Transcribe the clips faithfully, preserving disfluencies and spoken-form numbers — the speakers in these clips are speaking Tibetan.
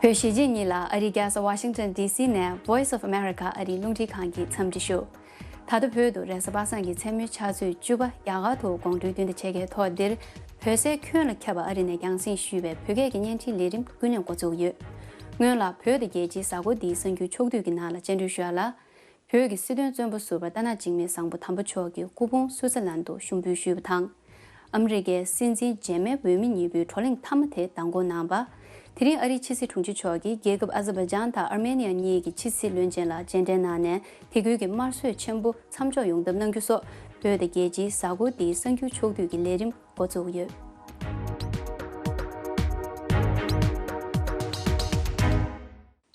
བོད་གཞིས་བྱེས་གཉིས་ལ་ཨ་རིའི་རྒྱལ་ས་ཝ་ཤིང་ཊོན་ཌི་སི་ནས་Voice of America ཨ་རིའི་རླུང་འཕྲིན་ཁང་གིས་འཚམས་འདྲི་ཞུ། ད་ལྟ་བོད་དུ་རེས་གཟའ་པ་སངས་ཀྱི་མཚན་མོའི་ཆུ་ཚོད་བཅུ་པ་རྒྱ་གར་དུ་དགོང་དྲོའི་བདུན་ཕྲག་ཕྱེད་ཀའི་ཐོག་འདིར། བོད་སའི་ཁྱོན་ལ་ཁྱབ་པ་ཨ་རི་ནས་རྒྱང་སྲིང་ཞུས་པའི་བོད་སྐད་ཀྱི་བརྙན་འཕྲིན་ལས་རིམ་ཀུན་ནས་འགོ་འཛུགས་ཡོད། སྔོན་ལ་བོད་དང་རྒྱལ་སྤྱིའི་གཟའ་འཁོར་འདིའི་གསར་འགྱུར་ཕྱོགས་བསྡུས་ཀྱི་ནང་ལ་སྤྱན་འབུལ་ཞུ་ཡ་ལ། བོད་ཀྱི་སྲིད་དོན་བཙོན་པ་ཟུར་པ་རྟ་ནག་འཇིགས་མེད་བཟང་པོ་དམ་པ་མཆོག་གི་སྐུ་ཕུང་སུའུ་ཙེར་ལན་དུ་ཞུགས་འབུལ་ཞུས་པ་དང་། ཨ་མི་རི་ཀའི་སྲིད་འཛིན་རྗེས་མའི་འོས་མི་གཉིས་པོའི་བགྲོ་གླེང་མཐའ་མ་དེ་གདམ་བསྐོ་གནང་བ། དེ་རིང་ཨ་རིའི་ཕྱི་སྲིད་དྲུང་ཆེ་མཆོག་གིས་རྒྱལ་ཁབ་ཨ་ཛར་བྷའི་ཇན་དང་ཨར་མེ་ནི་ཡ་གཉིས་ཀྱི་ཕྱི་སྲིད་བློན་ཆེན་ལ་མཇལ་འཕྲད་གནང་ནས་དེ་ཁུལ་གྱི་དམར་གསོད་ཆེན་པོ་མཚམས་འཇོག་ཡོང་ཐབས་གནང་རྒྱུ་སོགས་བོད་དང་རྒྱལ་སྤྱིའི་གཟའ་འཁོར་འདིའི་གསར་འགྱུར་ཕྱོགས་བསྡུས་ཀྱི་ལས་རིམ་འགོ་བཙུགས་ཡོད།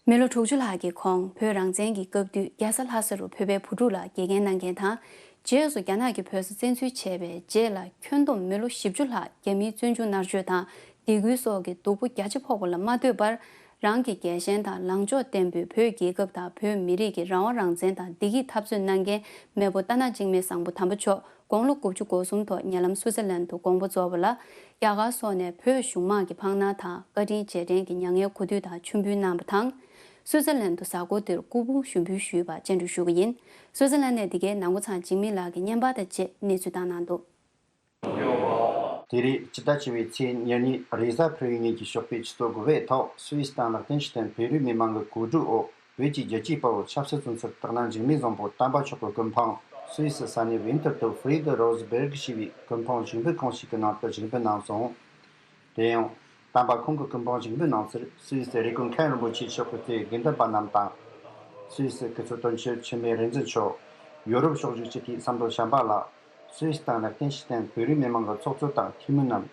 མི་ལོ་དྲུག་ཅུ་ལྷག་གི་གོང་བོད་རང་བཙན་གྱི་སྐབས་དུས་རྒྱལ་ས་ལྷ་ས་རུ་བོད་པའི་བུ་ཕྲུག་ལ་དགེ་རྒན་གནང་མཁན་དང་། རྗེས་སུ་རྒྱ་ནག་གིས་བོད་ས་བཙན་འཛུལ་བྱས་པའི་རྗེས་ལ་ཁྱོན་བསྡོམས་མི་ལོ་བཞི་བཅུ་ལྷག་རྒྱ་མིའི་བཙོན་འཇུག་མནར་གཅོད་དང་སྡིགས་སྐུལ་སོགས་ཀྱི་སྡུག་པོ་རྒྱ་ཆེ་ཕོག་པ་ལ་མ་ལྟོས་པར། རང་གི་རྒྱལ་ཞེན་དང་ལངས་ཕྱོགས་བརྟན་པོས་བོད་རྒྱལ་ཁབ་དང་བོད་མི་རིགས་ཀྱི་རང་དབང་རང་བཙན་དང་བདེ་སྐྱིད་འཐབ་རྩོད་གནང་མཁན་མེས་པོ་རྟ་ནག་འཇིགས་མེད་བཟང་པོ་དམ་པ་མཆོག་དགུང་ལོ་དགུ་བཅུ་གོ་གསུམ་ཐོག་ཉེ་ལམ་སུའུ་ཙེར་ལན་དུ་དགོངས་པ་རྫོགས་པ་ལ། རྒྱ་གར་སོགས་ནས་བོད་གཞུང་མང་གི་ཕངས་སྣང་དང་བཀའ་དྲིན་རྗེས་དྲན་གྱི་མྱ་ངན་གུས་འདུད་དང་མཆོད་འབུལ་གནང་བ་དང་། སུའུ་ཙེར་ལན་དུ་གཟའ་འཁོར་འདིར་སྐུ་ཕུང་ཞུགས་འབུལ་ཞུས་པར་སྤྱན་འབུལ་ཞུ་གི་ཡིན། སུའུ་ཙེར་ལན་ནས་འདི་གའི་ནང་གོ་ཚང་འཇིགས་མེད་ལགས་ཀྱིས་བརྙན་པར་དང་བཅས་གནས་ཚུལ་བཏང་གནང་འདུག། དེ་རིང་སྤྱི་ཟླ་བཅུ་པའི་ཚེས་ཉེར་གཉིས་རེས་གཟའ་ཕུར་བུའི་ཉིན་གྱི་ཞོགས་པའི་ཆུ་ཚོད་དགུ་པའི་ཐོག་སུད་སི་དང་ལེག་ཏེན་ཤི་ཏན་བོད་རིགས་མི་མང་གི་གོ་སྒྲིག་འོག་བོད་ཀྱི་རྒྱལ་གཅེས་དཔའ་བོ་ཆབ་སྲིད་བཙོན་ཟུར་སྟག་སྣ་འཇིགས་མེད་བཟང་པོ་དམ་པ་མཆོག་གི་སྐུ་ཕུང་སུད་སི་ས་གནས་ཝིན་ཐར་དུ་ཧྥི་རི་ད་རོ་སི་བེར་གི་ཞེས་པའི་སྐུ་ཕུང་ཞུགས་འབུལ་ཁང་ཞིག་གི་ནང་དུ་ཞུགས་འབུལ་གནང་སོང་། དེ་ཡང་། དམ་པ་ཁོང་གི་སྐུ་ཕུང་ཞུགས་འབུལ་གནང་སར་སུད་སི་རེ་སྐུལ་མཁན་རིན་པོ་ཆེ་མཆོག་གི་རྩེ་དགེ་འདུན་པ་རྣམས་དང་། སུད་སི་སྐུ་ཚབ་དོན་གཅོད་འཆི་མེད་རིག་འཛིན་མཆོག་ཡོ་རོབ་ཕྱོགས་བཞུགས་སྤྱི་འཐུས་བསམ་གྲུབ་བྱམས་པ་ལགས། སུད་སི་དང་ལེག་ཏེན་ཤི་ཏན་བོད་རིགས་མི་མང་གི་ཚོགས་གཙོ་དང་འཐུས་མི་རྣམས།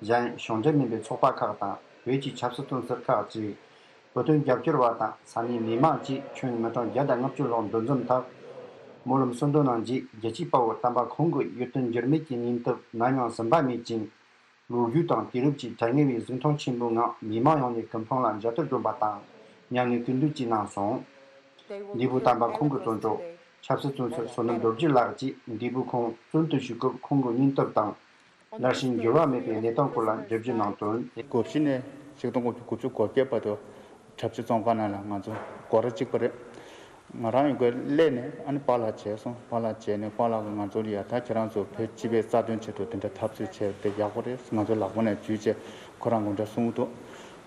གཞན་གཞུང་འབྲེལ་མིན་པའི་ཚོགས་པ་ཁག་དང་བོད་ཀྱི་ཆབ་སྲིད་བཙོན་ཟུར་ཁག་བཅས་བོད་དོན་རྒྱབ་སྐྱོར་བ་དང་ས་གནས་མི་མང་བཅས་ཁྱོན་མི་གྲངས་བརྒྱ་དང་ལྔ་བཅུ་ལྷག་འདུ་འཛོམས་ཐོག་སྨོན་ལམ་གསོལ་འདེབས་གནང་རྗེས་རྒྱལ་གཅེས་དཔའ་བོ་དམ་པ་ཁོང་གི་ཡིད་དོན་འགྱུར་མེད་ཀྱི་སྙིང་སྟོབས་ནམ་ཡང་ཟིན་པ་མེད་ཅིང་། ལོ་རྒྱུས་དང་དུས་རབས་ཀྱི་དྲན་ངེས་པའི་གཟིགས་མཐོང་ཆེན་པོའི་ངང་མི་མང་ཡོངས་ནས་སྐུ་ཕུང་ལ་མཇལ་དར་སྒྲོན་པ་དང་མྱ་ངན་སྐུལ་འདེབས་ཀྱིས་གནང་སོང་། འདས་པོ་དམ་པ་ཁོང་གི་བཙོན་གྲོགས་ཆབ་སྲིད་བཙོན་ཟུར་བསོད་ནམས་རྡོ་རྗེ་ལགས་ཀྱིས་འདས་པོ་ཁོང་བཙོན་དུ་བཞུགས་སྐབས་ཁོང་གི་སྙིང་སྟོབས་དང་། སླར་ཕྱིན་འགྱུར་བ་མེད་པའི་གནས་སྟངས་སྐོར་ལ་འགྲེལ་བརྗོད་གནང་དོན། དགུ་བཞི་ནས་ཆིག་སྟོང་དགུ་བརྒྱ་དགུ་བཅུ་གོ་བརྒྱད་བར་དུ་གྲྭ་བཞི་བཙོན་ཁང་ནང་ལ་ང་ཚོ་སྒོ་ར་གཅིག་པ་རེད། ང་རང་ཡོད་དགུ་སླེབས་ནས་ཨ་ནི་པཱ་ལགས་མཇལ་སོང་། པཱ་ལགས་མཇལ་ནས་པཱ་ལགས་ཀྱིས་ང་ཚོ་ལ་ཡ་ད་ཁྱེད་རང་ཚོ་བོད་སྤྱི་པའི་རྩ་དོན་ཆེད་དུ་དེ་འདྲ་འཐབ་རྩོད་བྱས་ཏེ་ཡག་པོ་རེད། ང་ཚོ་ལག་པ་ནས་འཇུས་བྱས་ཁོ་རང་གོ་འདྲ་གསུངས་འདུག།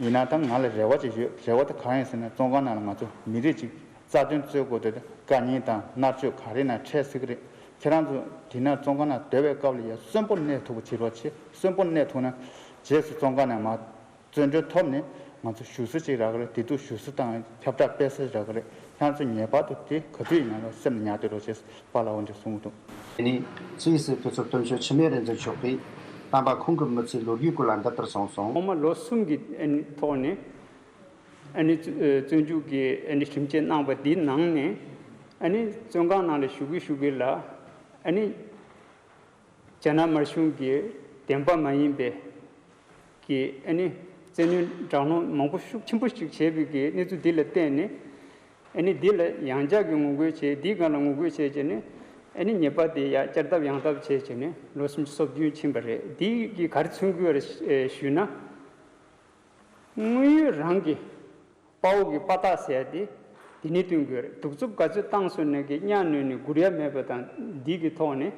ཡིན་ན་ད་ང་ལ་རེ་བ་ཅིག་ཡོད། རེ་བ་དེ་གང་ཡིན་ཟེར་ན་བཙོན་ཁང་ནང་ལ་ང་ཚོ་མི་རིགས་ཅིག་རྩ་དོན་རྩོད་དགོས་དེ་དཀའ་ཉེན་དང་མནར་གཅོད་ག་རེ་ན་འཕྲད་སྲིད་ཀྱི་རེད། ཁྱེད་རང་ཚོ་དེ་ན་བཙོན་ཁང་ནང་སྡོད་པའི་སྐབས་ལ་ཡ་གསོན་པོ་གནས་ཐུབ་པ་བྱེད་རོགས་བྱེད། གསོན་པོ་གནས་ཐུབ་ན་རྗེས་སུ་བཙོན་ཁང་ནས་མར་བཙོན་གྲོལ་ཐོབ་ནས་ང་ཚོ་བཞུགས་ས་ཅིག་རག་གི་རེད། བདེ་སྡུག་ཞུ་ས་དང་ཁྱབ་བསྒྲགས་སྤེལ་ས་རག་གི་རེད། ཁྱེད་རང་ཚོ་ངེས་པར་དུ་དེ་ག་དུས་ཡིན་ན་ལ་སེམས་ལ་ཉར་སྡོད་རོགས་བྱེད། པཱ་ལགས་འོ་འདྲ་གསུངས་འདུག། དེ་ནས་སུད་སི་སྐུ་ཚབ་དོན་གཅོད་འཆི་མེད་རིག་འཛིན་མཆོག་གིས་དམ་པ་ཁོང་གི་མི་ཚེའི་ལོ་རྒྱུས་སྐོར་ལ་འདི་ལྟར་གསུངས་སོང་། ཐོག་མ་ལོ་གསུམ་གྱི་ཨ་ནི་ཐོག་ནས་ཨ་ནི་བཙོན་འཇུག་གི་ཨ་ནི་ཞིབ་དཔྱད་གནང་བ་འདིའི་ནང་ནས་ཨ་ནི་བཙོན་ཁང་ནང་ལ་བཞུགས་ཀྱི་བཞུགས་ཀྱི་ལ་ཨ་ནི་རྒྱ་ནག་དམར་གཞུང་གི་བདེན་པ་མ་ཡིན་པའི་གི་ཨ་ནི་བཙན་གནོན་དྲག་གནོན་མང་པོ་ཤུགས་ཆེན་པོ་ཞིག་བྱས་པའི་གི་གནས་ཚུལ་འདི་ལ་བརྟེན་ནས་ཨ་ནི་འདི་ལ་ཡང་བསྐྱར་གྱི་ངོ་རྒོལ་བྱས། འདིའི་སྒང་ལ་ངོ་རྒོལ་བྱས་བྱས་ནས་ཨ་ནི་ཉེས་པ་དེ་ཡང་བསྐྱར་ལྡབ་ཡང་ལྡབ་བྱས་བྱས་ནས་ལོ་སུམ་ཅུ་སོ་བདུན་ཕྱིན་པ་རེད། འདིའི་གི་ག་རེ་མཚོན་གྱི་ཡོད་རེད་ཞུས་ན། དངོས་ཡོད་རང་གི་དཔའ་བོ་གི་དཔའ་རྟགས་ཟེར་ཡ་དེ་དེ་ནས་སྟོན་དགོས་རེད། གདུག་རྩུབ་ག་ཚོད་བཏང་སོང་ནས་ཀྱི་གཉའ་གནོན་ནས་སྒུར་ཡ་མེད་པ་དང་། འདི་གི་ཐོག་ནས་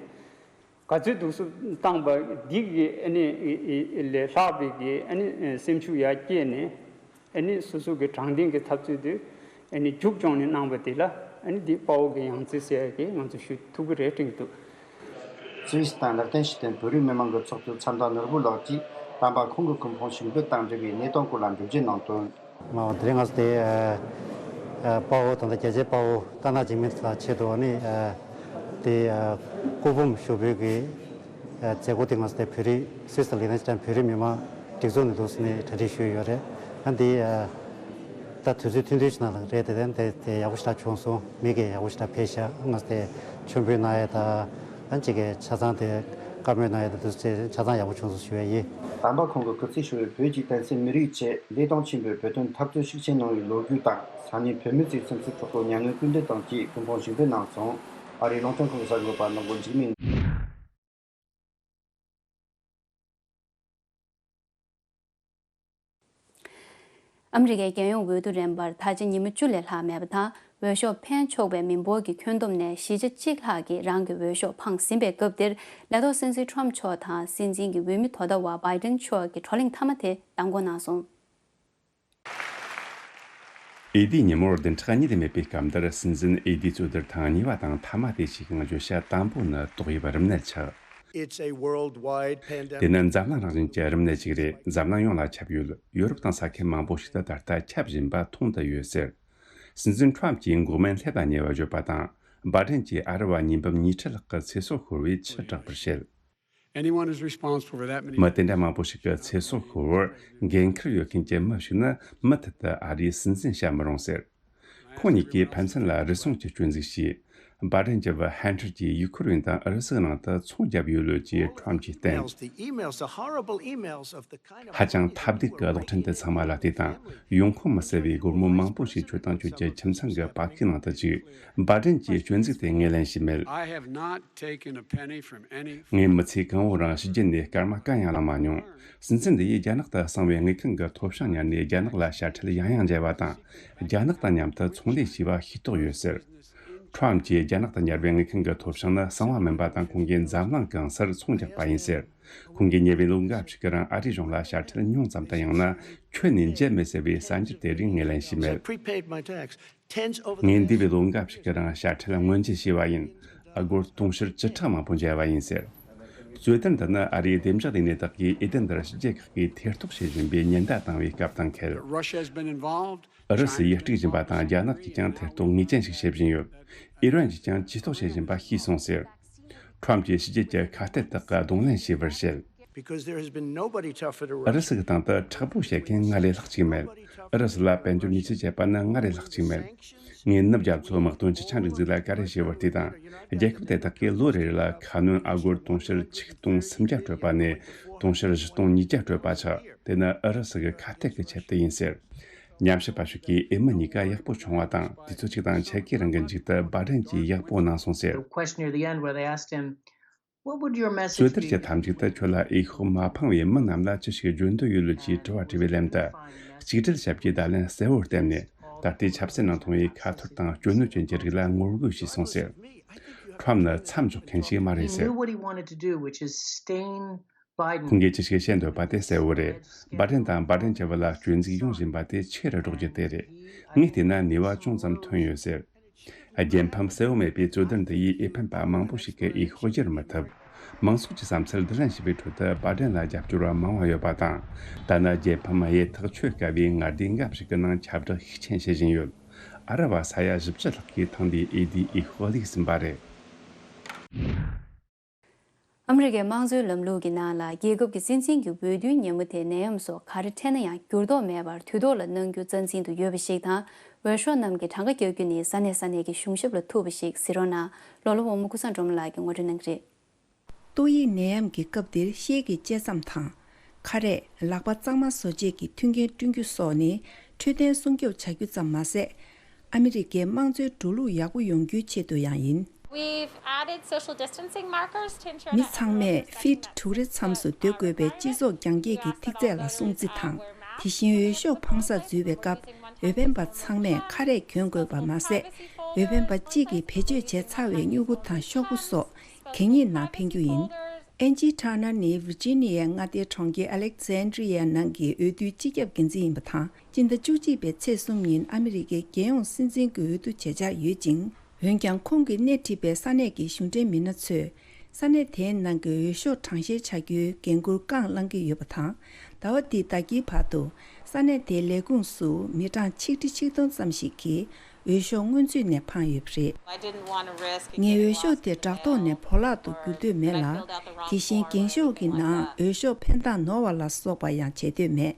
ག་ཚོད་གདུག་རྩུབ་བཏང་པ་འདི་གི་ཨ་ནི་ལས་ལྷག་པའི་གི་ཨ་ནི་སེམས་ཤུགས་ཡར་སྐྱེད་ནས་ཨ་ནི་སོ་སོ་གི་དྲང་བདེན་གི་འཐབ་རྩོད་དེ་ཨ་ནི་རྒྱུགས་སྐྱོང་ནས་གནང་པ་དེ་ལ་ཨ་ནི་འདི་དཔའ་བོ་གི་ཡང་རྩེ་ཟེར་ཡ་གི་ང་ཚོ་ཞུ་ཐུབ་ཀྱི་རེད་དྲན་གྱི་འདུག། སུད་སི་དང་ལེག་ཏེན་ཤི་ཏན་བོད་རིགས་མི་མང་གི་ཚོགས་གཙོ་མཚམས་བདག་ནོར་བུ་ལགས་ཀྱིས་དམ་པ་ཁོང་གི་སྐུ་ཕུང་ཞུགས་འབུལ་དང་འབྲེལ་བའི་གནས་སྟངས་སྐོར་ལ་འགྲེལ་བརྗོད་གནང་དོན། ང་དེ་རིང་ང་ཚོ་དེ་དཔའ་བོ་དང་རྒྱལ་གཅེས་དཔའ་བོ་རྟ་ནག་འཇིགས་མེད་ལགས་ཆེད་དུ་ནི་དེ་སྐུ་ཕུང་ཞུགས་འབུལ་གྱི་མཛད་སྒོ་དེ་ང་ཚོ་དེ་བོད་རིགས་སུད་སི་ལེག་ཏེན་ཤི་ཏན་བོད་རིགས་མི་མང་སྒྲིག་འཛུགས་ནས་འདུག་ཟེར་ནས་གྲ་སྒྲིག་ཞུས་ཡོད་རེད། ཨ་འདི་ད་དུས་ཚོད་ཐུང་ཐུང་ཞིག་ནང་ལ་རེད་དེ། དེ་དེ་ཡག་པོ་ཞེ་དྲག་བྱུང་སོང་། མི་གིས་ཡག་པོ་ཞེ་དྲག་ཕེབས་ཤག། ང་ཚོ་དེ་མཆོད་འབུལ་གནང་ཡས་དང་། ཨ་གཅིག་གིས་ཆ་ཚང་དེ་བཀའ་མོལ་གནང་ཡས་དང་། དེ་ཚོ་ཆ་ཚང་ཡག་པོ་བྱུང་སོང་ཞུ་ཡས་ཡིན། དམ་པ་ཁོང་གི་སྐུ་ཚེ་ཧྲིལ་བོའི་བོད་ཀྱི་བསྟན་སྲིད་མི་རིགས་ཆེད་བློས་གཏོང་ཆེན་པོས་བོད་དོན་འཐབ་རྩོད་ཤུགས་ཆེན་གནང་བའི་ལོ་རྒྱུས་དང་། ས་གནས་བོད་མི་ཚོའི་སེམས་ཚོར་ཕྲུ་གུ་མྱ་ངན་སྐུལ་འདེད་དང་བཅས་སྐུ་ཕུང་ཞུགས་འབུལ་གནང་སོང་། ཨ་རིའི་རླུང་འཕྲིན་ཁང་གསར་འགོད་པ་ནོར་བུ་འཇིགས་མེད། ཨ་མི་རི་ཀའི་རྒྱལ་ཡོངས་འོས་བསྡུ་རན་པར་ད་ཆ་ཉི་མ་བཅུ་ལས་ལྷག་མེད་པ་དང་། འོས་ཤོག་འཕེན་ཆོག་པའི་མི་འབོར་གྱི་ཁྱོན་བསྡོམས་ནས་བཞི་ཆ་གཅིག་ལྷག་གིས་རང་གི་འོས་ཤོག་འཕངས་ཟིན་པའི་སྐབས་འདིར། ལས་ཐོག་སྲིད་འཛིན་ཁྲོམ་མཆོག་དང་སྲིད་འཛིན་གྱི་འོས་མི་དོ་ཟླ་བ་བྷའི་ཏིན་མཆོག་གི་བགྲོ་གླེང་མཐའ་མ་དེ་གདམ་བསྐོ་གནང་སོང་། ཨེ་ལྡན་ཉིན་མོར་བདུན་ཕྲག་གཉིས་ལས་མེད་པའི་སྐབས་འདིར། སྲིད་འཛིན་ཨེ་ལྡན་གཙོས་བསྡུར་ཐེངས་གཉིས་པ་དང་མཐའ་མ་དེ་ཞིག་གི་བརྗོད་བྱ་དང་པོ་ནི་ཏོག་དབྱིབས་རིམས་ནད་ཆགས། It's a worldwide pandemic. དེ་ནི་འཛམ་གླིང་རང་བཞིན་གྱི་རིམས་ནད་ཅིག་རེད། འཛམ་གླིང་ཡོངས་ལ་ཁྱབ་ཡོད། ཡོ་རོབ་དང་ས་ཁུལ་མང་པོ་ཞིག་ཏུ་ད་ལྟ་ཁྱབ་བཞིན་པ་མཐོང་དུ་ཡོད་ཟེར། སྲིད་འཛིན་ཁྲོམ་གྱིས་འགོག་སྨན་སླེབས་ལ་ཉེ་བར་བརྗོད་པ་དང་། བྷའི་ཏིན་གྱིས་ཨ་རི་བ་ཉིས་འབུམ་ཉིས་ཁྲི་ལྷག་གི་ཚེ་སྲོག་ཤོར་བའི་ཆུ་དྲག་པར་བཤད། Anyone who's responsible for that many. མི་དེ་འདྲ་མང་པོ་ཞིག་གི་ཚེ་སྲོག་ཤོར་བར་འགན་འཁུར་ཡོད་མཁན་གྱི་མི་ཞིག་ནི་མུ་མཐུད་དུ་ཨ་རིའི་སྲིད་འཛིན་བྱ་མི་རུང་ཟེར། ཁོང་གཉིས་ཀས་ཕན་ཚུན་ལ་རུལ་སུངས་ཀྱི་སྐྱོན་འཛུགས་བྱས། བྷའི་ཏིན་གྱི་བུ་ཧན་ཐར་གྱིས་ཡུ་ཁུ་རེན་དང་ཨུ་རུ་སུའི་ནང་དུ་ཚོང་བརྒྱབ་ཡོད་ལུགས་ཀྱིས་ཁྲོམ་གྱིས་བསྟན། Emails, the emails, the horrible emails of the kind of ཧ་ཅང་ཐབས་སྡུག་གི་གློག་འཕྲིན་དེ་ཚང་མ་ལ་བལྟས་དང་། ཡོང་ཁུངས་མི་གསལ་བའི་སྒོར་མོ་མང་པོ་ཞིག་ཁྱོད་དང་ཁྱོད་ཀྱི་ཁྱིམ་ཚང་གི་པར་ཁུག་ནང་དུ་བཅུག་བྷའི་ཏིན་གྱིས་སྐྱོན་འཛུགས་དེ་ངོས་ལེན་བྱས་མེད། I have not taken a penny from any. ངས་མི་ཚེ་གང་བོ་རིང་ཕྱི་རྒྱལ་ནས་སྐར་མ་གང་ཡང་བླངས་མ་མྱོང་། སྲིད་འཛིན་འདི་ཡིས་རྒྱ་ནག་ཏུ་གསང་བའི་དངུལ་ཁང་གི་ཐོ་བྱང་ཉར་ནས་རྒྱ་ནག་ལ་ཞབས་ཁྲལ་ཡང་ཡང་འཇལ་བ་དང་། རྒྱ་ནག་དང་མཉམ་དུ་ཚོང་ལས་བྱས་པ་ཤེས་རྟོགས་ཡོད་ཟེར། ཁྲོམ་གྱིས་རྒྱ་ནག་ཏུ་ཉར་བའི་དངུལ་ཁང་གི་ཐོ་བྱང་ནི་གསང་བ་མིན་པ་དང་། ཁོང་གིས་འཛམ་གླིང་གང་སར་ཚོང་རྒྱག་པ་ཡིན་ཟེར། ཁོང་གིས་ཉེ་བའི་ལོ་འགའ་ཞིག་གི་རིང་ཨ་རིའི་གཞུང་ལ་ཞབས་ཁྲལ་ཉུང་ཙམ་དུ་ཡང་ན་ཁྱོན་ནས་འཇལ་མེད་ཟེར་བའི་གསར་འགྱུར་དེ་རིགས་ངོས་ལེན་བྱས་མེད། I prepaid my tax tens over the ངས་འདས་པའི་ལོ་འགའ་ཞིག་གི་རིང་ཞབས་ཁྲལ་སྔོན་འཇལ་བྱས་པ་ཡིན། ཨ་སྒོར་དུང་ཕྱུར་བཅུ་ཕྲག་མང་པོ་འཇལ་བ་ཡིན་ཟེར། རྩོད་དོན་འདི་ནི་ཨ་རིའི་བདེ་འཇགས་ལས་སྣེ་དག་གིས་ཨེ་ལྡན་འདིར་ཕྱི་རྒྱལ་ཁག་གིས་ཐེ་གཏོགས་བྱེད་བཞིན་པའི་ཉེན་བརྡ་བཏང་བའི་སྐབས་དང་འཁེལ། Russia has been involved. ཨུ་རུ་སུ་ཡིས་དཀྲུག་བཞིན་པ་དང་། རྒྱ་ནག་གིས་ཀྱང་ཐེ་གཏོགས་ངེས་ཅན་ཞིག་བྱེད་བཞིན་ཡོད། ཨི་རན་གྱིས་ཀྱང་ཇུས་གཏོགས་བྱེད་བཞིན་པ་ཤེས་སོང་ཟེར། ཁྲོམ་གྱིས་ཕྱི་རྒྱལ་གྱི་ཁ་གཏད་དག་གི་གདོང་ལེན་བྱས་པར་བཤད། Because there has been nobody tougher to ཨུ་རུ་སུ་གི་སྟེང་དུ་མཁྲེགས་པོ་བྱེད་མཁན་ང་ལས་ལྷག་ཅིག་མེད། ཨུ་རུ་སུ་ལ་དཔལ་འབྱོར་ཉེས་ཆད་བཅད་པ་ནི་ང་ལས་ལྷག་ཅིག་མེད། ངས་ནུབ་རྒྱ་མཚོའི་དམག་དོན་སྤྱི་ཆིངས་སྒྲིག་འཛུགས་ལ་བཀའ་འདྲི་ཞུས་པར་བལྟས་དང་། རྒྱལ་ཁབ་དེ་དག་གིས་ལོ་རེ་རེ་ལ་ཁ་སྣོན་ཨ་སྒོར་དུང་ཕྱུར་ཆིག་སྟོང་སུམ་བརྒྱ་སྤྲོད་པ་ནས་དུང་ཕྱུར་བཞི་སྟོང་ཉིས་བརྒྱ་སྤྲོད་པ་ཆགས། དེ་ནི་ཨུ་རུ་སུ་གི་ཁ་གཏད་ཀྱི་ཆེད་དུ་ཡིན་ཟེར། ཉམས་ཞིབ་པ་ཞིག་གིས་འོས་མི་གཉིས་ཀ་ཡག་པོ་བྱུང་བ་དང་། དུས་ཚོད་གཅིག་དང་ཕྱེད་ཀའི་རིང་གི་མཇུག་ཏུ་བྷའི་ཏིན་གྱིས་ཡག་པོ་གནང་སོང་ཟེར། The question near the end where they asked him, "What would your message be?" རྩོད་བསྡུར་གྱི་མཐའ་མཇུག་ཏུ་ཁྱོད་ལ་འོས་ཤོག་མ་འཕངས་པའི་མི་རྣམས་ལ་ཅི་ཞིག་བརྗོད་འདོད་ཡོད་ལུགས་ཀྱི་དྲི་བ་དྲིས་པའི་ལན་དུ། གཅིག་སྒྲིལ་ཞབས་ཀྱིས་བརྡ་ལན་གསལ་བོར་བསྟན་ནས། ད་ལྟའི་ཆབ་སྲིད་ནང་མཐོང་བའི་ཁ་ཐོར་དང་སྐྱོ་གནོད་ཅན་གྱི་རིགས་ལ་ངོ་རྒོལ་བྱས་སོང་ཟེར། ཁྲོམ་ནི་མཚམས་འཇོག་མཁན་ཞིག་མ་རེད་ཟེར། He knew what he wanted to do, which is stain Biden. ཁོང་གིས་ཅི་ཞིག་བཤད་འདོད་པ་དེ་གསལ་བོ་རེད། བྷའི་ཏིན་དང་བྷའི་ཏིན་གྱི་བུ་ལ་སྐྱོན་འཛུགས་ཡོང་བཞིན་པ་དེ་ཆེ་རུ་འགྲོ་རྒྱུ་དེ་རེད། ངས་བལྟས་ན་ནུས་པ་ཅུང་ཙམ་ཐོན་ཡོད་ཟེར། རྒྱལ་ཕམ་གསལ་བོ་མེད་པའི་རྩོད་བསྡུར་འདི་ཡིས་འོས་འཕེན་པ་མང་པོ་ཞིག་གི་འོས་ཤོག་བསྒྱུར་མི་ཐུབ། མང་ཚོགས་ཀྱི་བསམ་ཚུལ་བསྡུ་ལེན་བྱས་པའི་ཁྲོད་དུ་བྷའི་ཏིན་ལ་རྒྱབ་སྐྱོར་བ་མང་བ་ཡོད་པ་དང་། ད་ནི་རྒྱལ་ཕམ་ཡས་ཐག་ཆོད་དཀའ་བའི་མངའ་སྡེ་འགའ་ཞིག་གི་ནང་ཁྱབ་བསྒྲགས་ཤུགས་ཆེན་བྱེད་བཞིན་ཡོད། ཨ་རི་བ་ས་ཡ་བཞི་བཅུ་ལྷག་གིས་ཐེངས་འདིའི་འོས་བསྡུའི་འོས་ཤོག་བླུགས་ཟིན་པ་རེད། ཨ་མི་རི་ཀའི་དམངས་གཙོའི་ལམ་ལུགས་ཀྱི་ནང་ལ། རྒྱལ་ཁབ་ཀྱི་སྲིད་འཛིན་གྱི་འོས་བསྡུའི་ཉིན་མོ་དེ་ནད་ཡམས་སོགས་ག་རེ་འཕྲད་ན་ཡང་འགྱུར་ལྡོག་མེད་པར་དུས་ཐོག་ལ་གནང་རྒྱུ་རྩ་འཛིན་དུ་ཡོད་པ་ཞིག་དང་། འོས་ཤོག་རྣམས་ཀྱི་གྲངས་ཀ་རྒྱག་རྒྱུ་ནི་ས་གནས་ས་གནས་ཀྱི་གཞུང་ཞབས་ལ་ཐུག་པ་ཞིག་གཟིགས་རོགས་གནང་། ལོ་ལོ་བོ་མོ་ཀུན་བཟང་སྒྲོལ་མ་ལགས་ཀྱིས་ངོ་སྤྲོད་གནང་གི་རེད། ཏོག་དབྱིབས་ནད་ཡམས་ཀྱི་སྐབས་འདིར་ཤེལ་གྱི་དཔྱད་མཚམས་དང་། ཁ་རས། ལག་པ་གཙང་མ་བཟོ་བྱེད་ཀྱི་མཐུན་རྐྱེན་བསྐྲུན་རྒྱུ་སོགས་ནི་འཕྲོད་བསྟེན་སྲུང་སྐྱོབ་བྱ་རྒྱུ་ཙམ་མ་ཟད། ཨ་མི་རི་ཀའི་དམངས་གཙོའི་འགྲོ་ལུགས་ཡག་པོ་ཡོང་རྒྱུའི་ཆེད་དུ་ཡང་ཡིན། We've added social distancing markers to ensure མི་that ཚང་everyone མས་feet་དྲུག་རེ་མཚམས་སུ་སྡོད་དགོས་པའི་སྤྱི་ཚོགས་རྒྱང་བཀྱེད་ཀྱི་ཐིག་ཚད་ལ་སྲུང་བརྩི་དང་། དེ་བཞིན་འོས་ཤོག་འཕང་ས་འཛུལ་བའི་སྐབས་འོས་འཕེན་པ་ཚང་མས་ཁ་རས་གྱོན་དགོས་པ་མ་ཟད། འོས་འཕེན་པ་གཅིག་གིས་བེད་སྤྱོད་བྱས་ཚར་བའི་སྨྱུ་གུ་དང་ཤོག་བུ་སོགས་གད་སྙིགས་ནང་འཕེན་རྒྱུ་ཡིན། ཨེན་ཇི་ཊར་ནར་ནི་ཝིར་ཇི་ནི་ཡའི་མངའ་སྡེའི་གྲོང་ཁྱེར་ཨ་ལེག་ཛན་ཌྲི་ཡའི་ནང་གི་འོས་བསྡུའི་སྤྱི་ཁྱབ་འགན་འཛིན་ཡིན་པ་དང་། སྤྱི་ཟླ་བཅུ་གཅིག་པའི་ཚེས་གསུམ་ཉིན་ཨ་མི་རི་ཀའི་རྒྱལ་ཡོངས་སྲིད་འཛིན་གྱི་འོས་བསྡུ་བྱེད་འཆར་ཡོད་ཅིང་། འོན་ཀྱང་། ཁོང་གིས་སྣེ་ཁྲིད་པའི་ས་གནས་ཀྱི་གཞུང་འབྲེལ་མི་སྣ་ཚོས། ས་གནས་དེའི་ནང་གི་འོས་ཤོག་གྲངས་བཤེར་བྱ་རྒྱུའི་འགན་འཁུར་བཀའ་བླང་གི་ཡོད་པ་དང་། ཟླ་བ་འདིའི་ཟླ་དཀྱིལ་བར་དུ། ས་གནས་དེའི་ལས་ཁུངས་སུ་མི་གྲངས་ཆིག་ཁྲི་ཆིག་སྟོང་ཙམ་ཞིག་གིས་འོས་ཤོག་སྔོན་ཚུད་ནས་འཕངས་ཡོད་པ་རེད། I didn't want to risk ངས་འོས་ཤོག་དེ་བྲག་ཐོག་ནས་བོར་བརླག་ཏུ་བསྒྱུར་འདོད་མེད་ལ། དེ་བཞིན་འགེངས་ཤོག་གི་ནང་འོས་ཤོག་འཕེན་སྟངས་ནོར་བ་ལ་སོགས་པ་ཡང་བྱེད་འདོད་མེད།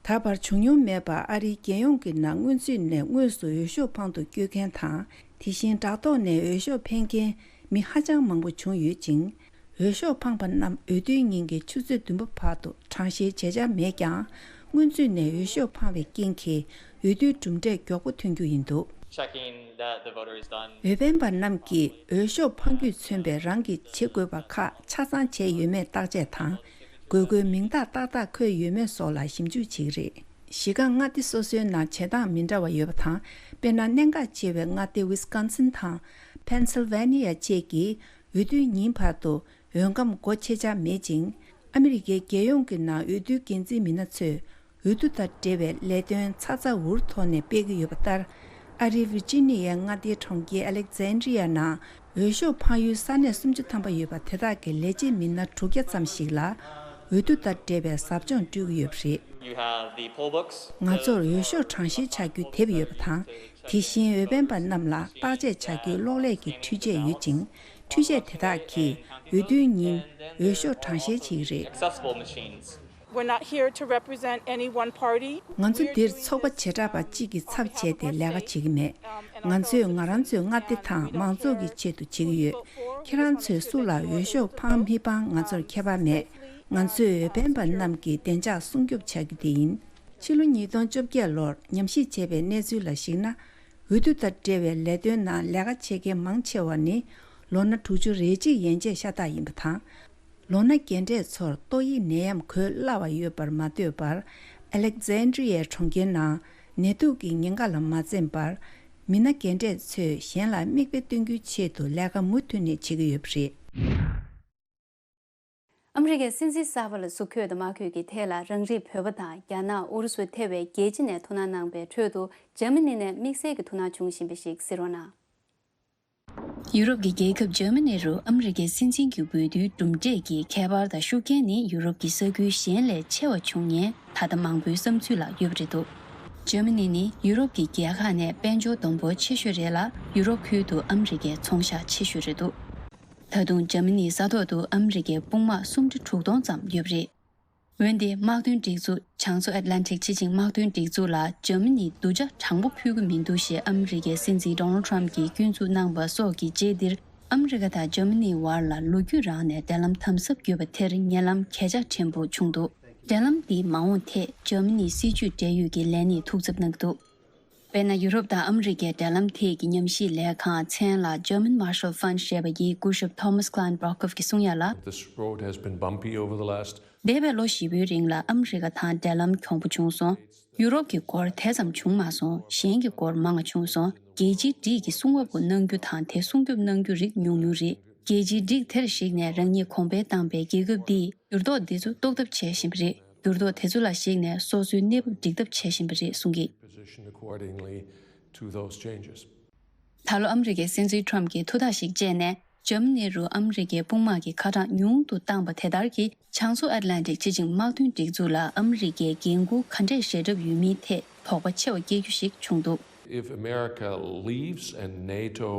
ད་བར་བྱུང་མྱོང་མེད་པར་ཨ་རིའི་རྒྱལ་ཡོངས་ཀྱི་ནང་སྔོན་ཚུད་ནས་དངོས་སུ་འོས་ཤོག་འཕང་དུ་བསྐྱོད་མཁན་དང་། དེ་བཞིན་བྲག་ཐོག་ནས་འོས་ཤོག་འཕེན་མཁན་མི་ཧ་ཅང་མང་པོ་བྱུང་ཡོད་ཅིང་། འོས་ཤོག་འཕངས་པ་རྣམས་འོས་བསྡུའི་ཉིན་གྱི་ཆུ་ཚོད་བདུན་པ་བར་དུ་གྲངས་བཤེར་བྱེད་འཆར་མེད་ཀྱང་། སྔོན་ཚུད་ནས་འོས་ཤོག་འཕངས་པའི་རྐྱེན་གྱིས་འོས་བསྡུའི་གྲུབ་འབྲས་མགྱོགས་པོ་ཐོན་རྒྱུ་ཡིན་འདུག Checking that the voter is done. འོས་འཕེན་པ་རྣམས་ཀྱིས་འོས་ཤོག་འཕང་རྒྱུས་མཚོན་པའི་རང་གིས་བྱེད་དགོས་པ་ཁག་ཆ་ཚང་བྱས་ཡོད་མེད་བརྟག་དཔྱད་དང་། དགོས་མཁོའི་མིང་རྟགས་ཏག་ཏག་འཁོད་ཡོད་མེད་སོགས་ལ་ཞིབ་འཇུག་བྱེད་ཀྱི་རེད། གཞི་རྐང་མངའ་སྡེ་སོ་སོའི་ནང་བྱེད་སྟངས་མི་འདྲ་བ་ཡོད་པ་དང་། དཔེར་ན། གནད་འགག་ཆེ་བའི་མངའ་སྡེ་ཝི་སི་ཀོན་སིན་དང་ཕེན་སིལ་ཝེ་ནི་ཡ་བཅས་ཀྱིས་འོས་བསྡུའི་ཉིན་བར་དུ་འོས་སྒམ་སྒོ་ཕྱེ་འཆར་མེད་ཅིང་། ཨ་མི་རི་ཀའི་རྒྱལ་ཡོངས་ཀྱི་ནང་འོས་བསྡུའི་འགན་འཛིན་མི་སྣ་ཚོས་འོས་བསྡུ་དང་འབྲེལ་བའི་ལས་དོན་ཚ་ཚ་འུར་འུར་ཐོག་ནས་སྤེལ་གྱི་ཡོད་པ་ལྟར། ཨ་རིའི་ཝིར་ཇི་ནི་ཡའི་མངའ་སྡེའི་གྲོང་ཁྱེར་ཨ་ལེག་ཛན་ཌི་ཡ་ནང་འོས་ཤོག་འཕང་ཡུལ་ས་གནས་སུམ་ཅུ་ཐམ་པ་ཡོད་པ་དེ་དག་གི་ལས་བྱེད་མི་སྣ་དྲུག་བརྒྱ་ཙམ་ཞིག་ལ་འོས་བསྡུ་དང་འབྲེལ་བའི་ཟབ་སྦྱོང་སྤྲོད་ཀྱི་ཡོད་པ་རེད། You have the poll books. ང་ཚོར་འོས་ཤོག་གྲངས་བཤེར་བྱ་རྒྱུའི་དེབ་ཡོད་པ་དང་། དེ་བཞིན་འོས་འཕེན་པ་རྣམས་ལ་བརྟག་དཔྱད་བྱ་རྒྱུའི་གློག་ཀླད་ཀྱི་འཕྲུལ་ཆས་ཡོད་ཅིང་། འཕྲུལ་ཆས་དེ་དག་གིས་འོས་བསྡུའི་ཉིན་འོས་ཤོག་གྲངས་བཤེར་བྱེད་ཀྱི་རེད། Accessible machines. We're not here to represent any one party. ང་ཚོ་འདིར་ཚོགས་པ་བྱེ་བྲག་པ་གཅིག་གི་ཚབ་བྱས་ཏེ་ལས་ཀ་བྱེད་ཀྱི་མེད། ང་ཚོས་ང་རང་ཚོའི་མངའ་སྡེ་དང་མང་ཚོགས་ཀྱི་ཆེད་དུ་བྱེད་ཀྱི་ཡོད། ཁྱེད་རང་ཚོས་སུ་ལ་འོས་ཤོག་འཕང་མི་འཕང་ང་ཚོར་ཁྱད་པར་མེད། ང་ཚོས་འོས་འཕེན་པ་རྣམས་ཀྱི་བདེ་འཇགས་སྲུང་སྐྱོབ་བྱ་རྒྱུ་དེ་ཡིན། ཕྱི་ལོ་ཉིས་སྟོང་བཅོ་བརྒྱད་ལོར་ཉམས་ཞིབ་བྱས་པའི་གནས་ཚུལ་ལ་གཞིགས་ན། འོས་བསྡུ་དང་འབྲེལ་བའི་ལས་དོན་ནང་ལས་ཀ་བྱེད་མཁན་མང་ཆེ་བ་ནི་ལོ་ན་དྲུག་ཅུ་རེ་གཅིག་ཡན་ཆད་ཤ་སྟག་ཡིན་པ་དང་། ལོ་ན་རྒན་གྲས་ཚོར་ཏོག་དབྱིབས་ནད་ཡམས་འགོས་སླ་བ་ཡོད་པར་མ་ལྟོས་པར། ཨ་ལེག་ཛན་ཌི་ཡའི་གྲོང་ཁྱེར་ནང་ནད་དུག་གི་ཉེན་ཁ་ལ་མ་འཛེམས་པར། མི་སྣ་རྒན་གྲས་ཚོས་གཞན་ལ་མིག་དཔེ་སྟོན་རྒྱུའི་ཆེད་དུ་ལས་ཀ་མུ་མཐུད་ནས་བྱེད་ཀྱི་ཡོད་པ་རེད། ཨ་མི་རི་ཀའི་སྲིད་འཛིན་གསར་པ་ལ་སུ་འཁོད་དང་མ་འཁོད་ཀྱི་ཐད་ལ་རང་རིགས་བོད་པ་དང་རྒྱ་ནག་ཨུ་རུ་སུ་ཐེ་བའི་རྒྱལ་སྤྱི་ནས་ཐུགས་སྣང་གནང་པའི་ཁྲོད་དུ། འཇར་མ་ནི་ནས་དམིགས་བསལ་གྱི་ཐུགས་སྣང་བྱུང་བཞིན་པ་ཞིག་གཟིགས་རོགས་གནང་། ཡུ་རོབ་ཀྱི་རྒྱལ་ཁབ་འཇར་མ་ནི་རུ་ཨ་མི་རི་ཀའི་སྲིད་འཛིན་གྱི་འོས་བསྡུའི་གྲུབ་འབྲས་ཀྱི་ཁྱད་པར་དང་ཤུགས་རྐྱེན་ནི་ཡུ་རོབ་ཀྱི་ས་ཁུལ་གཞན་ལས་ཆེ་བ་བྱུང་མཁན་ད་ལྟ་མང་པོའི་བསམ་ཚུལ་ལ་ཡོད་པ་རེད་འདུག་འཇར་མ་ནི་ནི་ཡུ་རོབ་ཀྱི་རྒྱལ་ཁག་ནས་དཔལ་འབྱོར་སྡོམ་འབོར་ཆེ་ཤོས་རེད་ལ། ཡུ་རོབ་ཁུལ་དུ་ཨ་མི་རི་ཀའི་ཚོང་ཤག་ཆེ་ཤོས་རེད་འདུག་ད་དུང་འཇར་མ་ནིའི་ས་ཐོག་ཏུ་ཨ་མི་རི་ཀའི་དཔུང་དམག་སུམ་ཁྲི་དྲུག་སྟོང་ཙམ་ཡོད་པ་རེད། འོན་ཏེ་དམག་དོན་སྒྲིག་འཛུགས་བྱང་མཚོ་ཨེཊ་ལན་ཊིག་ཕྱི་ཆིངས་དམག་དོན་སྒྲིག་འཛུགས་ལ་འཇར་མ་ནིས་སྡུག་ཅག་དྲང་པོ་ཕུལ་གྱི་མི་འདུག་ཞེས་ཨ་མི་རི་ཀའི་སྲིད་འཛིན་ཌོ་ནལ་ཊམ་གྱིས་སྐྱོན་འཛུགས་གནང་བ་སོགས་ཀྱི་རྗེས་འདིར། ཨ་མི་རི་ཀ་དང་འཇར་མ་ནིའི་བར་ལ་ལོ་རྒྱུས་རང་ནས་འབྲེལ་ལམ་དམ་ཟབ་ཡོད་པ་དེར་ཉེ་ལམ་གས་ཆག་ཕྲན་བུ་བྱུང་འདུག་འབྲེལ་ལམ་འདིའི་མ་འོངས་ཐད་འཇར་མ་ནིའི་སྲིད་བྱུས་འབྲེལ་ཡོད་ཀྱི་ལས་སྣེས་ཐུགས་འཚབ་གནང་གི་འདུག་དཔེར་ན། ཡུ་རོབ་དང་ཨ་མི་རི་ཀའི་འབྲེལ་ལམ་ཐད་ཀྱི་ཉམས་ཞིབ་ལས་ཁང་མཚན་ལ་German Marshall Fund ཞེས་པ་ཡི་སྐུ་ཞབས་Thomas Kleinbrockhoff གྱིས་གསུང་ཡ་ལ། This road has been bumpy over the last འདས་པའི་ལོ་བཞི་པོའི་རིང་ལ་ཨ་མི་རི་ཀ་དང་འབྲེལ་ལམ་གྱོང་པོ་བྱུང་སོང་། ཡུ་རོབ་ཀྱི་སྐོར་དེ་ཙམ་བྱུང་མ་སོང་། གཞན་གྱི་སྐོར་མང་བ་བྱུང་སོང་། རྒྱལ་སྤྱིའི་སྒྲིག་གི་སྲུང་བ་པོ་གནང་རྒྱུ་དང་དེ་སྲུང་སྐྱོབ་གནང་རྒྱུ་རིགས་ཉུང་ཉུང་རེད། རྒྱལ་སྤྱིའི་སྒྲིག་དེར་གཞིགས་ནས་རང་ཉིད་གོང་འཕེལ་བཏང་པའི་རྒྱལ་ཁབ་འདིས་འགྱུར་ལྡོག་འདི་ཚོ་རྟོགས་ཐབས་བྱེད་བཞིན་པ་རེད། འགྱུར་ལྡོག་དེ་ཚོ་ལ་གཞིགས་ནས་སོ་སོའི་གནས་བབ་སྒྲིག་ཐབས་བྱེད་བཞིན་པ་རེད་གསུང་གི། Position accordingly to those changes. ད་ལོ་ཨ་མི་རི་ཀའི་སྲིད་འཛིན་ཊམ་གྱིས་ཐུགས་ཐག་ཞིག་བཅད་ནས། འཇར་མ་ནི་རུ་ཨ་མི་རི་ཀའི་དཔུང་དམག་གི་ཁ་གྲངས་ཉུང་དུ་བཏང་པ་དེ་ལྟར་གྱིས། བྱང་མཚོ་ཨེཊ་ལན་ཊིག་ཕྱི་ཆིངས་དམག་དོན་སྒྲིག་འཛུགས་ལ་ཨ་མི་རི་ཀའི་འགན་འཁུར་ག་འདྲས་བཞེས་གྲབས་ཡོད་མིན་ཐད་དོགས་པ་ཆེ་བ་སྐྱེ་རྒྱུ་ཞིག་བྱུང་འདུག If America leaves and NATO,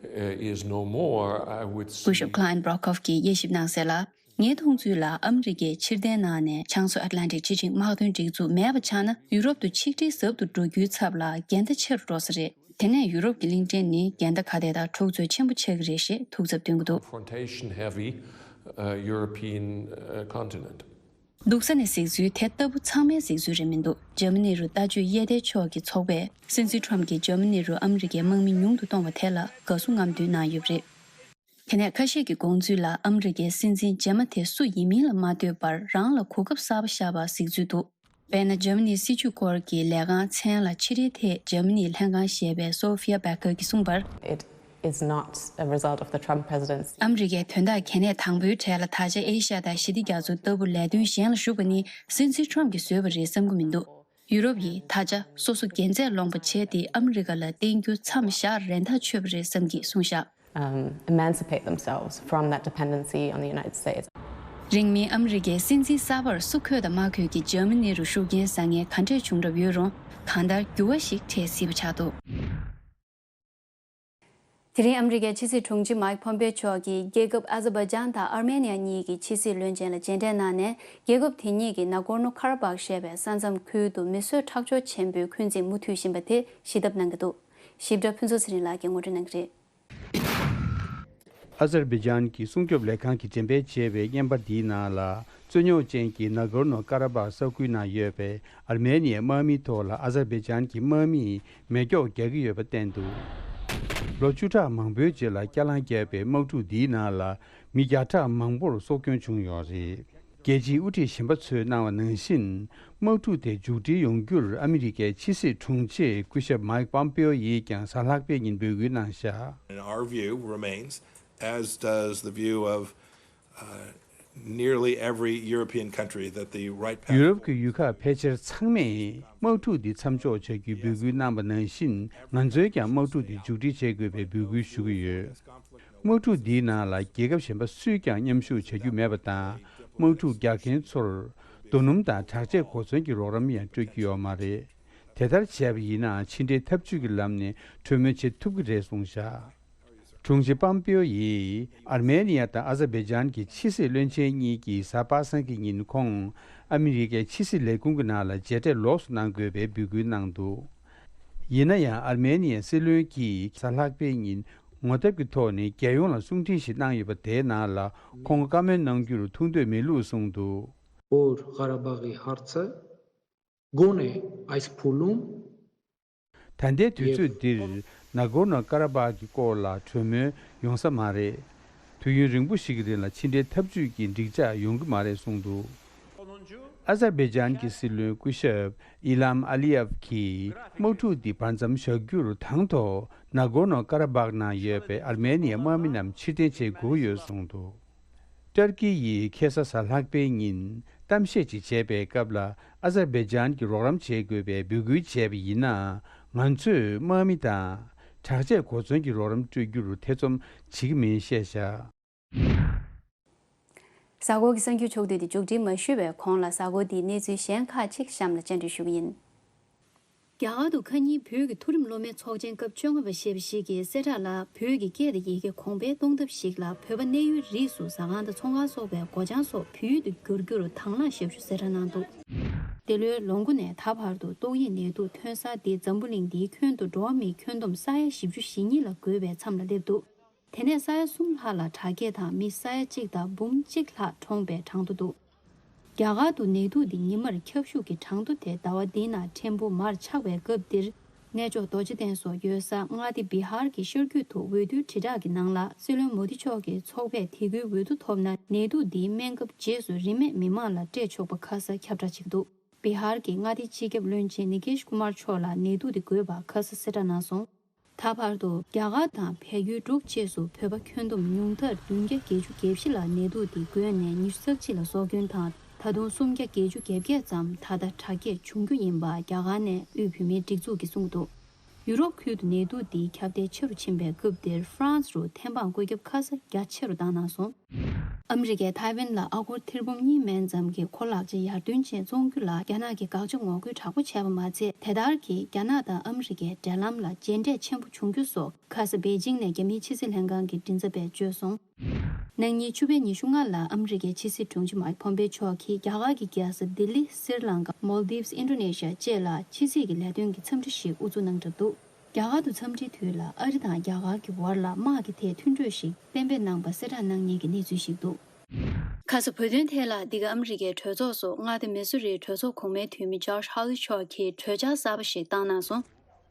uh, is no more, I would see སྐུ་ཞབས་Kleinbrockhoff གྱིས་དབྱེ་ཞིབ་གནང་གསལ་ལ། ངའི་མཐོང་ཚུལ་ལ་ཨ་མི་རི་ཀས་ཕྱིར་འཐེན་གནང་ནས་བྱང་མཚོ་ཨེཊ་ལན་ཊིག་ཕྱི་ཆིངས་དམག་དོན་སྒྲིག་འཛུགས་མེད་པ་ཆགས་ན། ཡུ་རོབ་ཏུ་ཆིག་སྒྲིལ་ཟབ་ཏུ་འགྲོ་རྒྱུའི་ཚབ་ལ་འགལ་ཟླ་ཆེ་རུ་འགྲོ་ས་རེད། དེ་ནས་ཡུ་རོབ་ཀྱི་གླིང་ཕྲན་ནི་འགལ་ཟླ་ག་དེ་དག་འཁྲུག་རྩོད་ཆེན་པོ་ཆགས་ཀྱི་རེད་ཞེས་ཐུགས་འཚབ་འདོན་གྱི་འདུག Confrontation heavy, uh, European, uh, continent. སྡུག་ས་ནས་གཟིགས་ཚུལ་དེ་ལྟ་བུ་ཚང་མའི་གཟིགས་ཚུལ་རེད་མི་འདུག་འཇར་མ་ནི་རུ་ལྟ་སྤྱོད་དབྱེ་ལྡན་ཕྱོགས་ཀྱི་ཚོགས་པས་སྲིད་འཛིན་ཊམ་གྱིས་འཇར་མ་ནི་རུ་ཨ་མི་རི་ཀའི་དམག་མི་ཉུང་དུ་གཏོང་བ་དེ་ལ་དགའ་བསུ་རྔམ་སྟོན་གནང་ཡོད་པ་རེད། དེ་ནས་ཁ་ཤས་ཀྱི་དགོངས་ཚུལ་ལ་ཨ་མི་རི་ཀའི་སྲིད་འཛིན་རྗེས་མ་དེ་སུ་ཡིན་མིན་ལ་མ་ལྟོས་པར་རང་ལ་གོ་སྐབས་གསར་པ་ཤར་བ་གཟིགས་ཚུལ་འདུག་དཔེར་ན། འཇར་མ་ནིའི་སྲིད་བྱུས་སྐོར་གྱི་ལས་ཁང་མཚན་ལ་ཕྱི་འབྲེལ་ཐད་འཇར་མ་ནིའི་ལྷན་ཁང་ཞེས་པའི་Sophia Becker གྱིས་གསུངས་པར། It is not a result of the Trump presidency. ཨ་མི་རི་ཀའི་དོན་དག་གལ་གནད་དང་པོའི་གྲས་ལ་ད་ཆ་ཨེ་ཤ་ཡ་དང་ཞི་བདེ་རྒྱ་མཚོ་ལྟ་བུ་ལས་དོན་གཞན་ལ་ཞུགས་པ་ནི་སྲིད་འཛིན་ཊམ་གྱིས་བཟོས་པ་རེད་བསམ་གྱི་མི་འདུག་ཡུ་རོབ་ཡིས་ད་ཆ་སོ་སོ་རྒྱལ་རྩེད་ལོངས་པ་བྱས་ཏེ་ཨ་མི་རི་ཀ་ལ་བརྟེན་རྒྱུ་མཚམས་བཞག་རན་ཐག་ཆོད་པ་རེད་བསམ་གྱི་གསུངས་བཞག um, emancipate themselves from that dependency on the United States. རིང་མིན་ཨ་མི་རི་ཀའི་སྲིད་འཛིན་གསར་པར་སུ་འཁོད་དང་མ་འཁོད་ཀྱི་འཇར་མ་ནི་རུ་ཤུགས་རྐྱེན་བཟང་ངན་ག་འདྲས་བྱུང་གྲབས་ཡོད་རུང་། གང་ལྟར་འགྱུར་བ་ཞིག་འཕྲད་སྲིད་པ་ཆགས་འདུག་དེ་རིང་ཨ་མི་རི་ཀའི་ཕྱི་སྲིད་དྲུང་ཆེ་མཱིག་ཕོམ་པེ་མཆོག་གིས་རྒྱལ་ཁབ་ཨ་ཛར་བྷའི་ཇན་དང་ཨར་མེ་ནི་ཡ་གཉིས་ཀྱི་ཕྱི་སྲིད་བློན་ཆེན་ལ་མཇལ་འཕྲད་གནང་ནས། རྒྱལ་ཁབ་དེ་གཉིས་ཀྱིས་ན་གོར་ནོ་ཁ་ར་བྷག་ཞེས་པའི་ས་མཚམས་ཁུལ་དུ་མི་གསོད་ཁྲག་སྦྱོར་ཆེན་པོའི་འཁོན་འཛིན་མུ་མཐུད་བཞིན་པ་དེ་ཞི་ཐབས་གནང་གི་འདུག་ཞིབ་ཕྲ་ཕུན་ཚོགས་ཚེ་རིང་ལགས་ཀྱིས་ངོ་སྤྲོད་གནང་གི་རེད། ཨ་ཛར་བྷའི་ཇན་གྱི་སྲུང་སྐྱོབ་ལས་ཁང་གིས་འགྲེམས་སྤེལ་བྱས་པའི་བརྙན་པར་འདིའི་ནང་ལ། རྩོད་རྙོག་ཅན་གྱི་ན་གོར་ནོ་ཀ་ར་བྷག་ས་ཁུལ་ནང་ཡོད་པའི་ཨར་མེ་ནི་ཡའི་དམག་མིའི་ཐོག་ལ་ཨ་ཛར་བྷའི་ཇན་གྱི་དམག་མིས་མེ་སྒྱོགས་རྒྱག་གི་ཡོད་པ་བསྟན་འདུག་ལོ་བཅུ་ཕྲག་མང་པོའི་རྗེས་ལ་སྐྱེ་ལང་བརྒྱབ་པའི་དམག་འཁྲུག་འདིའི་ནང་ལ་མི་བརྒྱ་ཕྲག་མང་པོར་སྲོག་སྐྱོན་བྱུང་ཡོད་རེད། རྒྱལ་སྤྱིའི་དབུ་ཁྲིད་གཞན་པ་ཚོས་གནང་བ་ནང་བཞིན། དམག་འཁྲུག་དེ་མཇུག་སྒྲིལ་ཡོང་རྒྱུར་ཨ་མི་རི་ཀའི་ཕྱི་སྲིད་དྲུང་ཆེ་སྐུ་ཞབས་མཱིག་པོམ་པེའོ་ཡིས་ཀྱང་གཟའ་ལྷག་པའི་ཉིན་འབོད་སྐུལ་གནང་བཞག In our view remains, as does the view of uh, nearly every European country, that the right path ཡུ་རོབ་ཀྱི་ཡུལ་ཁག་ཕལ་ཆེར་ཚང་མས་དམག་འཁྲུག་འདི་མཚམས་འཇོག་བྱ་རྒྱུའི་འབོད་སྐུལ་གནང་བ་ནང་བཞིན། ང་ཚོས་ཀྱང་དམག་འཁྲུག་འདི་མཇུག་སྒྲིལ་བྱེད་དགོས་པའི་འབོད་སྐུལ་ཞུ་གི་ཡོད། དམག་འཁྲུག་འདིའི་ནང་ལ་རྒྱལ་ཁབ་གཞན་པ་སུས་ཀྱང་མཉམ་ཞུགས་བྱ་རྒྱུ་མེད་པ་དང་། དམག་འཁྲུག་རྒྱག་མཁན་ཚོར་རྡོ་སྣུམ་དང་དྲག་ཆས་གོ་མཚོན་གྱི་རོགས་རམ་ཡང་སྤྲོད་ཀྱི་ཡོད་མ་རེད། དེ་ལྟར་བྱས་པ་ཡིན་ན་ཕྱི་འབྲེལ་འཐབ་ཇུས་ཀྱི་ལམ་ནས་གྲོས་མོལ་བྱེད་ཐུབ་ཀྱི་རེད་གསུངས་བཞག་དྲུང་ཆེ་པམ་པེའོ་ཡིས་ཨར་མེ་ནི་ཡ་དང་ཨ་ཛར་བེ་ཇན་གྱི་ཕྱི་སྲིད་བློན་ཆེན་གཉིས་ཀྱིས་གཟའ་པ་སངས་ཀྱི་ཉིན་ཁོང་ཨ་མི་རི་ཀའི་ཕྱི་སྲིད་ལས་ཁུངས་ཀྱི་ནང་ལ་མཇལ་འཕྲད་ལོགས་སུ་གནང་དགོས་པའི་འབོད་སྐུལ་གནང་འདུག་ཡིན་ན་ཡང་ཨར་མེ་ནི་ཡའི་སྲིད་བློན་གྱིས་གཟའ་ལྷག་པའི་ཉིན་ངོ་དེབ་ཀྱི་ཐོག་ནས་རྒྱལ་ཡོངས་ལ་གསུང་འཕྲིན་ཞིག་གནང་ཡོད་པ་དེའི་ནང་ལ་ཁོང་བཀའ་མོལ་གནང་རྒྱུར་ཐུགས་འདོད་མེད་ལུགས་གསུངས་འདུག Որ Ղարաբաղի հարցը գոնե այս փուլում ད་ལྟའི་དུས་ཚོད་འདིར་ན་གོར་ནོ་ཀ་ར་བྷག་གི་སྐོར་ལ་གྲོས་མོལ་ཡོང་ས་མ་རེད། དུས་ཡུན་རིང་པོ་ཞིག་གི་རིང་ལ་ཕྱི་འབྲེལ་འཐབ་ཇུས་ཀྱི་འགྲིག་འཇགས་ཡོང་གི་མ་རེད་གསུངས་འདུག་ཨ་ཛར་བེ་ཇན་གྱི་སྲིད་བློན་སྐུ་ཞབས་ཨི་ལམ་ཨ་ལི་ཡབ་ཀྱིས་དམག་འཁྲུག་འདི་བར་མཚམས་བཞག་རྒྱུར་དང་ཐོག་ན་གོར་ནོ་ཀ་ར་བྷག་ནང་ཡོད་པའི་ཨར་མེ་ནི་ཡའི་དམག་མི་རྣམས་ཕྱིར་འཐེན་བྱེད་དགོས་ཀྱི་ཡོད་གསུངས་འདུག་ཏུར་ཀི་ཡིས་ཁ་སང་གཟའ་ལྷག་པའི་ཉིན་གཏམ་བཤད་ཅིག་བྱས་པའི་སྐབས་ལ་ཨ་ཛར་བེ་ཇན་གྱིས་རོགས་རམ་བྱེད་དགོས་པའི་འབོད་སྐུལ་བྱས་པ་ཡིན་ན། ང་ཚོས་དམག་མི་དང་དྲག་ཆས་གོ་མཚོན་གྱི་རོགས་རམ་སྤྲོད་རྒྱུར་ཐེ་ཚོམ་བྱེད་ཀྱི་མིན་བཤད་བཞག་གཟའ་འཁོར་གྱི་གསར་འགྱུར་ཕྱོགས་བསྡུས་དེ་མཇུག་སྒྲིལ་མ་ཞུས་པའི་གོང་ལ་གཟའ་འཁོར་འདིའི་གནས་ཚུལ་གཞན་ཁག་ཅིག་གཤམ་ལ་སྤྱན་འབུལ་ཞུ་གི་ཡིན། རྒྱ་གར་དུ་ཁ་ཉིན་བོད་ཀྱི་མཐོ་རིམ་སློབ་མའི་ཚོགས་ཆེན་སྐབས་བཅོ་ལྔ་པ་ཞེས་པ་ཞིག་གིས་གསལ་བསྒྲགས་ལ། བོད་ཀྱི་སྐད་དང་ཡི་གེ་གོང་འཕེལ་གཏོང་ཐབས་ཤིག་ལ་བོད་པ་གནས་ཡུལ་རིས་སུ་ཟ་ཁང་དང་ཚོང་ཁང་སོགས་པའི་སྒོ་བྱང་སོགས་བོད་ཡིག་ཏུ་བསྒྱུར་རྒྱུར་དང་བླངས་ཞབས་ཞུ་གསལ་བསྒྲགས་གནང་འདུག་འདི་ལོའི་ལོ་འགོ་ནས་ད་བར་དུ་ཏོག་དབྱིབས་ནད་དུག་ཐོན་ས་འདི་འཛམ་བུ་གླིང་འདིའི་ཁྱོན་དུ་འགྲོ་བ་མིའི་ཁྱོན་བསྡོམས་ས་ཡ་བཞི་བཅུ་ཞེ་གཉིས་ལ་འགོས་པའི་མཚམས་ལ་སླེབས་འདུག་དེ་ནས་ས་ཡ་གསུམ་ལྷག་ལ་དྲག་སྐྱེད་དང་མི་ས་ཡ་གཅིག་དང་འབུམ་གཅིག་ལྷག་གྲོངས་པའི་གྲངས་ཐོ་འདུག་རྒྱ་གར་དུ་ནད་དུག་འདི་ཉི་མར་ཁྱབ་ཤུགས་ཀྱི་གྲངས་ཐོ་དེ་ཟླ་བ་འདིའི་ནང་ཕྲན་བུ་མར་ཆག་པའི་སྐབས་འདིར། གནས་མཆོག་རྡོ་རྗེ་གདན་སོགས་ཡོད་ས་མངའ་སྡེ་བི་ཧར་གྱི་ཤར་རྒྱུད་དུ་འོས་བསྡུའི་དྲིལ་བསྒྲགས་ཀྱི་ནང་ལ་སྲིད་བློན་མོ་དི་མཆོག་གིས་ཚོགས་པས་དེ་ཁུལ་འོས་བསྡུ་ཐོབ་ན་ནད་དུག་འདིའི་སྨན་ཁབ་རྗེས་སུ་རིན་མེད་མི་མང་ལ་སྤྲད་ཆོག་པ་ཁ་ས་ཁྱབ་བསྒྲགས་བྱེད་ཀྱི་འདུག་བི་ཧར་གྱི་མངའ་སྡེ་སྤྱི་ཁྱབ་བློན་ཆེན་ནི་ཀེཤ་ཀུ་མར་མཆོག་ལ་ནད་དུག་འདི་འགོས་པ་ཁ་ས་གསལ་བསྒྲགས་གནང་སོང་། ད་བར་དུ་རྒྱ་གར་དང་བལ་ཡུལ་འབྲུག་བཅས་སུ་བོད་པ་ཁྱོན་བསྡོམས་ཉུང་མཐར་བདུན་བརྒྱ་བརྒྱད་ཅུ་གྱ་བཞི་ལ་ནད་དུག་འདི་འགོས་ནས་ཉི་ཤུ་རྩ་གཅིག་ལ་སྲོག་སྐྱོན་དང་ད་དུང་སུམ་བརྒྱ་བརྒྱད་ཅུ་གྱ་བརྒྱད་ཙམ་ད་ལྟ་དྲག་སྐྱེད་བྱུང་རྒྱུ་ཡིན་པ་རྒྱ་གར་ནས་དབུས་བོད་མིའི་སྒྲིག་འཛུགས་ཀྱིས་གསུངས་འདུག་ཡུ་རོབ་ཁུལ་དུ་ནད་དུག་འདིའི་ཁྱབ་གདལ་ཆེ་རུ་ཕྱིན་པའི་སྐབས་འདིར་ཧྥ་རན་སི་རུ་ཐེམ་སྤང་བཀོད་ཁྱབ་ཁ་ས་རྒྱ་ཆེ་རུ་བཏང་གནང་སོང་། ཨ་མི་རི་ཀས་ཐའེ་ཝན་ལ་ཨ་སྒོར་ཐེར་འབུམ་གཉིས་མན་ཙམ་གྱི་ཁོ་ལག་ཆ་ཡར་ཐོན་ཅན་བཙོང་རྒྱུ་ལ་རྒྱ་ནག་གིས་དགག་བྱ་ངོ་རྒོལ་དྲག་པོ་བྱས་པ་མ་ཚད། དེ་ལྟར་གྱིས་རྒྱ་ནག་དང་ཨ་མི་རི་ཀའི་འབྲེལ་ལམ་ལ་རྗེས་འབྲས་ཆེན་པོ་བྱུང་རྒྱུ་སོགས་ཁ་ས་པེ་ཅིང་ནས་རྒྱ་མིའི་ཕྱི་སྲིད་ལྷན་ཁང་གི་མགྲིན་ཚབ་པས་བརྗོད་སོང་། གནངས་ཉིན་ཕྱུག་པའི་ཉི་ཤུ་ལྔ་ལ་ཨ་མི་རི་ཀའི་ཕྱི་སྲིད་དྲུང་ཆེ་མཱིག་ཕོམ་པེ་མཆོག་གིས་རྒྱ་གར་གྱི་རྒྱལ་ས་ལྡི་ལི། སི་རི་ལང་ཀ། མོལ་དིབ། ཨིན་ཌོ་ནེ་ཤི་ཡ་བཅས་ལ་ཕྱི་སྲིད་ཀྱི་ལས་དོན་གྱི་འཚམས་འདྲི་ཞིག་དབུ་འཛུགས་གནང་གྲབས་འདུག་རྒྱ་གར་དུ་འཚམས་འདྲིའི་དུས་ལ་ཨ་རི་དང་རྒྱ་གར་གྱི་བར་ལ་དམག་གི་ཐད་མཐུན་གྲོས་ཤིག་གཏན་འབེབས་གནང་པ་གསལ་བསྒྲགས་གནང་མཁན་གྱི་གནས་ཚུལ་ཞིག་འདུག་ཁ་ས་བོད་དོན་ཐད་ལ་འདི་ག་ཨ་མི་རི་ཀའི་གྲོས་ཚོགས་སུ་མངའ་སྡེ་མི་སུ་རིའི་གྲོས་ཚོགས་གོང་མའི་འཐུས་མི་ཇོརྗ་ཧ་ལི་མཆོག་གིས་གྲོས་འཆར་གསར་པ་ཞིག་བཏང་གནང་སོང་།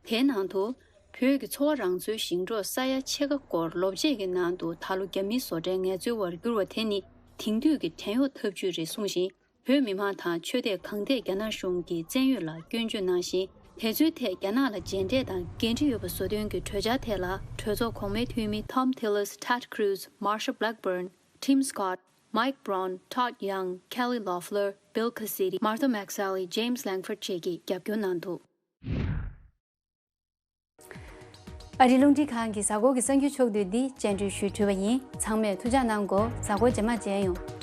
དེའི་ནང་དུ། བོད་ཀྱི་ཚོ་བ་རང་འཚོའི་ཞིང་འབྲོག་ས་ཡ་ཕྱེད་ཀ་སྐོར་ལོ་བརྒྱད་ཀྱི་ནང་དུ་ད་ལོ་རྒྱ་མིའི་བཟོ་གྲྭའི་ངལ་རྩོལ་བར་འགྱུར་བ་དེ་ནི་དེང་དུས་ཀྱི་བྲན་གཡོག་ཐབས་ཇུས་རེད་གསུངས་ཤིང་། བོད་མི་མང་དང་ཆོས་དད་གང་ཐད་རྒྱ་ནག་གཞུང་གི་བཙན་གཡོག་ལ་སྐྱོན་བརྗོད་གནང་ཞིང་། དེ་ཚོའི་ཐད་རྒྱ་ནག་ལ་རྗེས་འབྲས་དང་འགན་འཁྲི་ཡོད་པ་བཟོ་དོན་གྱི་གྲོས་འཆར་ཐད་ལ་གྲོས་ཚོགས་གོང་མའི་འཐུས་མི་Thom Tillis, Ted Cruz, Marsha Blackburn, Tim Scott, Mike Braun, Todd Young, Kelly Loeffler, Bill Cassidy, Martha McSally, James Lankford བཅས་ཀྱིས་རྒྱབ་སྐྱོར་གནང་འདུག་ཨ་རིའི་རླུང་འཕྲིན་ཁང་གི་གཟའ་འཁོར་གྱི་གསར་འགྱུར་ཕྱོགས་བསྡུས་འདི་སྤྱན་འབུལ་ཞུས་གྲུབ་པ་ཡིན། ཚང་མས་ཐུགས་ཅག་གནང་གོ། གཟའ་འཁོར་རྗེས་མ་མཇལ་ཡོང་།